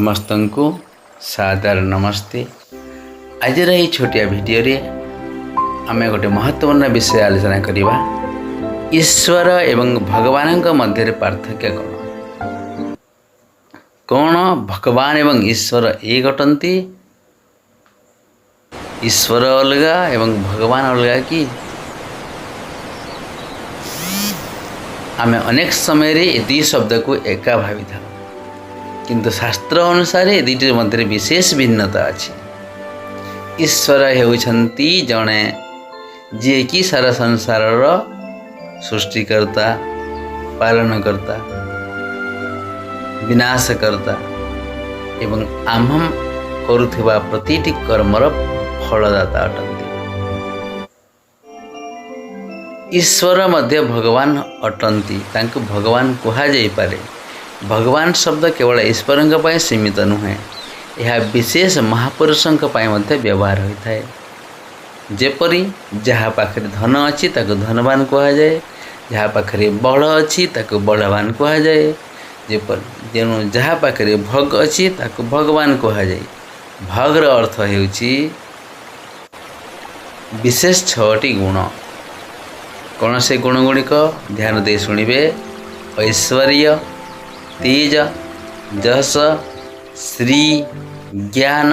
ସମସ୍ତଙ୍କୁ ସାଦର ନମସ୍ତେ। ଆଜିର ଏହି ଛୋଟିଆ ଭିଡ଼ିଓରେ ଆମେ ଗୋଟେ ମହତ୍ତ୍ୱପୂର୍ଣ୍ଣ ବିଷୟ ଆଲୋଚନା କରିବା। ଈଶ୍ୱର ଏବଂ ଭଗବାନଙ୍କ ମଧ୍ୟରେ ପାର୍ଥକ୍ୟ କ'ଣ? କ'ଣ ଭଗବାନ ଏବଂ ଈଶ୍ୱର ଏକ ଅଟନ୍ତି? ଈଶ୍ୱର ଅଲଗା ଏବଂ ଭଗବାନ ଅଲଗା କି? ଆମେ ଅନେକ ସମୟରେ ଏ ଦୁଇ ଶବ୍ଦକୁ ଏକା ଭାବିଥାଉ, କିନ୍ତୁ ଶାସ୍ତ୍ର ଅନୁସାରେ ଏ ଦୁଇଟି ମଧ୍ୟରେ ବିଶେଷ ଭିନ୍ନତା ଅଛି। ଈଶ୍ୱର ହେଉଛନ୍ତି ଜଣେ, ଯିଏକି ସାରା ସଂସାରର ସୃଷ୍ଟିକର୍ତ୍ତା, ପାଳନକର୍ତ୍ତା, ବିନାଶକର୍ତ୍ତା ଏବଂ ଆମ୍ଭ କରୁଥିବା ପ୍ରତିଟି କର୍ମର ଫଳଦାତା ଅଟନ୍ତି। ଈଶ୍ୱର ମଧ୍ୟ ଭଗବାନ ଅଟନ୍ତି, ତାଙ୍କୁ ଭଗବାନ କୁହାଯାଇପାରେ। ଭଗବାନ ଶବ୍ଦ କେବଳ ଈଶ୍ୱରଙ୍କ ପାଇଁ ସୀମିତ ନୁହେଁ, ଏହା ବିଶେଷ ମହାପୁରୁଷଙ୍କ ପାଇଁ ମଧ୍ୟ ବ୍ୟବହାର ହୋଇଥାଏ। ଯେପରି ଯାହା ପାଖରେ ଧନ ଅଛି, ତାକୁ ଧନବାନ କୁହାଯାଏ। ଯାହା ପାଖରେ ବଳ ଅଛି, ତାକୁ ବଳବାନ କୁହାଯାଏ। ଯେପରି ତେଣୁ ଯାହା ପାଖରେ ଭଗ ଅଛି, ତାକୁ ଭଗବାନ କୁହାଯାଏ। ଭଗର ଅର୍ଥ ହେଉଛି ବିଶେଷ ଛଅଟି ଗୁଣ। କ'ଣ ସେ ଗୁଣ ଗୁଡ଼ିକ? ଧ୍ୟାନ ଦେଇ ଶୁଣିବେ। ଐଶ୍ୱର୍ଯ୍ୟ, ତେଜ, ଯଶ, ଶ୍ରୀ, ଜ୍ଞାନ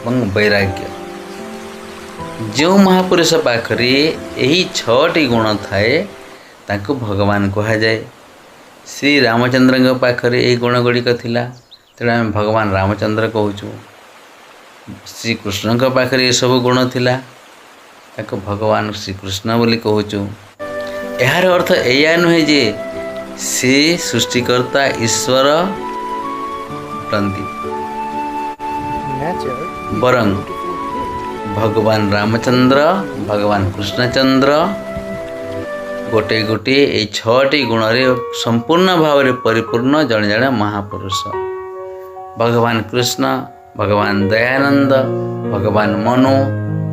ଏବଂ ବୈରାଗ୍ୟ। ଯେଉଁ ମହାପୁରୁଷ ପାଖରେ ଏହି ଛଅଟି ଗୁଣ ଥାଏ, ତାଙ୍କୁ ଭଗବାନ କୁହାଯାଏ। ଶ୍ରୀ ରାମଚନ୍ଦ୍ରଙ୍କ ପାଖରେ ଏହି ଗୁଣ ଗୁଡ଼ିକ ଥିଲା, ତେଣୁ ଆମେ ଭଗବାନ ରାମଚନ୍ଦ୍ର କହୁଛୁ। ଶ୍ରୀକୃଷ୍ଣଙ୍କ ପାଖରେ ଏସବୁ ଗୁଣ ଥିଲା, ତାକୁ ଭଗବାନ ଶ୍ରୀକୃଷ୍ଣ ବୋଲି କହୁଛୁ। ଏହାର ଅର୍ଥ ଏଇଆ ନୁହେଁ ଯେ ସେ ସୃଷ୍ଟିକର୍ତ୍ତା ଈଶ୍ୱର ଅଟନ୍ତି। Nature is ବରଂ a beautiful thing. ଭଗବାନ ରାମଚନ୍ଦ୍ର, ଭଗବାନ କୃଷ୍ଣଚନ୍ଦ୍ର ଗୋଟିଏ ଗୋଟିଏ ଏଇ ଛଅଟି ଗୁଣରେ ସମ୍ପୂର୍ଣ୍ଣ ଭାବରେ ପରିପୂର୍ଣ୍ଣ ଜଣେ ଜଣେ ମହାପୁରୁଷ। ଭଗବାନ କୃଷ୍ଣ, ଭଗବାନ ଦୟାନନ୍ଦ, ଭଗବାନ ମନୁ,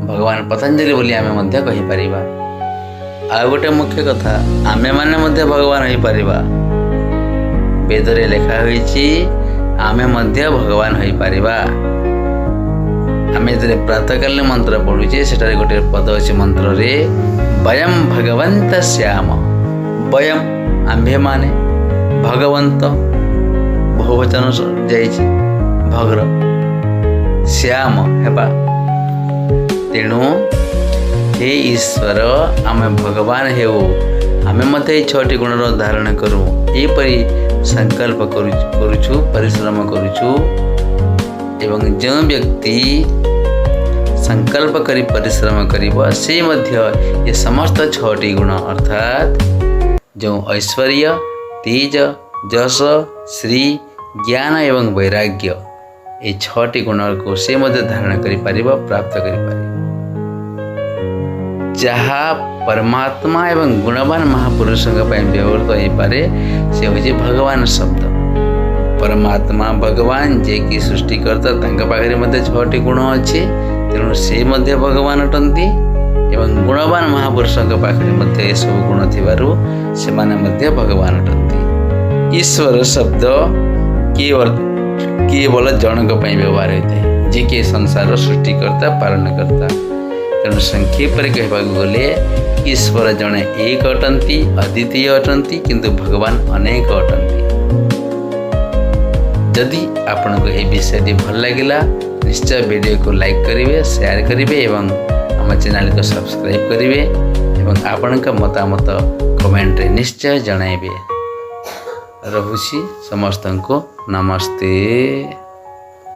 ଭଗବାନ ପତଞ୍ଜଳି ବୋଲି ଆମେ ମଧ୍ୟ କହିପାରିବା। ଆଉ ଗୋଟେ ମୁଖ୍ୟ କଥା, ଆମେମାନେ ମଧ୍ୟ ଭଗବାନ ହୋଇପାରିବା। ବେଦରେ ଲେଖା ହୋଇଛି, ଆମେ ମଧ୍ୟ ଭଗବାନ ହୋଇପାରିବା। ଆମେ ଯେତେବେଳେ ପ୍ରାତଃକାଳୀନ ମନ୍ତ୍ର ପଢ଼ୁଛେ, ସେଠାରେ ଗୋଟେ ପଦ ଅଛି ମନ୍ତ୍ରରେ, ବୟಂ ଭଗବନ୍ତ ଶ୍ୟାମ। ବୟಂ ଆମ୍ଭେମାନେ, ଭଗବନ୍ତ ବହୁବଚନ ଯାଇଛି, ଭଗର ଶ୍ୟାମ ହେବା। ତେଣୁ ହେ ଈଶ୍ୱର, ଆମେ ଭଗବାନ ହେଉ, ଆମେ ମଧ୍ୟ ଏଇ ଛଅଟି ଗୁଣର ଧାରଣ କରୁ, ଏହିପରି ସଂକଳ୍ପ କରୁଛୁ, ପରିଶ୍ରମ କରୁଛୁ। ଏବଂ ଯେଉଁ ବ୍ୟକ୍ତି ସଂକଳ୍ପ କରି ପରିଶ୍ରମ କରିବ, ସେ ମଧ୍ୟ ଏ ସମସ୍ତ ଛଅଟି ଗୁଣ, ଅର୍ଥାତ୍ ଯେଉଁ ଐଶ୍ୱର୍ଯ୍ୟ, ତେଜ, ଯଶ, ଶ୍ରୀ, ଜ୍ଞାନ ଏବଂ ବୈରାଗ୍ୟ, এই ଛଅଟି ଗୁଣକୁ ସେ ମଧ୍ୟ ଧାରଣ କରିପାରିବ, ପ୍ରାପ୍ତ କରିପାରିବ। ଯାହା ପରମାତ୍ମା ଏବଂ ଗୁଣବାନ ମହାପୁରୁଷଙ୍କ ପାଇଁ ବ୍ୟବହୃତ ହୋଇପାରେ, ସେ ହେଉଛି ଭଗବାନ ଶବ୍ଦ। ପରମାତ୍ମା ଭଗବାନ, ଯିଏକି ସୃଷ୍ଟିକର୍ତ୍ତା, ତାଙ୍କ ପାଖରେ ମଧ୍ୟ ଛଅଟି ଗୁଣ ଅଛି, ତେଣୁ ସେ ମଧ୍ୟ ଭଗବାନ ଅଟନ୍ତି। ଏବଂ ଗୁଣବାନ ମହାପୁରୁଷଙ୍କ ପାଖରେ ମଧ୍ୟ ଏସବୁ ଗୁଣ ଥିବାରୁ ସେମାନେ ମଧ୍ୟ ଭଗବାନ ଅଟନ୍ତି। ଈଶ୍ୱର ଶବ୍ଦ କେବଳ କେବଳ ଜଣଙ୍କ ପାଇଁ ବ୍ୟବହାର ହୋଇଥାଏ, ଯିଏକି ଏ ସଂସାରର ସୃଷ୍ଟିକର୍ତ୍ତା, ପାଳନକର୍ତ୍ତା। ତେଣୁ ସଂକ୍ଷେପରେ କହିବାକୁ ଗଲେ, ଈଶ୍ୱର ଜଣେ ଏକ ଅଟନ୍ତି, ଅଦ୍ୱିତୀୟ ଅଟନ୍ତି, କିନ୍ତୁ ଭଗବାନ ଅନେକ ଅଟନ୍ତି। ଯଦି ଆପଣଙ୍କୁ ଏହି ବିଷୟଟି ଭଲ ଲାଗିଲା, ନିଶ୍ଚୟ ଭିଡ଼ିଓକୁ ଲାଇକ୍ କରିବେ, ସେୟାର କରିବେ ଏବଂ ଆମ ଚ୍ୟାନେଲକୁ ସବସ୍କ୍ରାଇବ୍ କରିବେ ଏବଂ ଆପଣଙ୍କ ମତାମତ କମେଣ୍ଟରେ ନିଶ୍ଚୟ ଜଣାଇବେ। ରହୁଛି, ସମସ୍ତଙ୍କୁ ନମସ୍ତେ।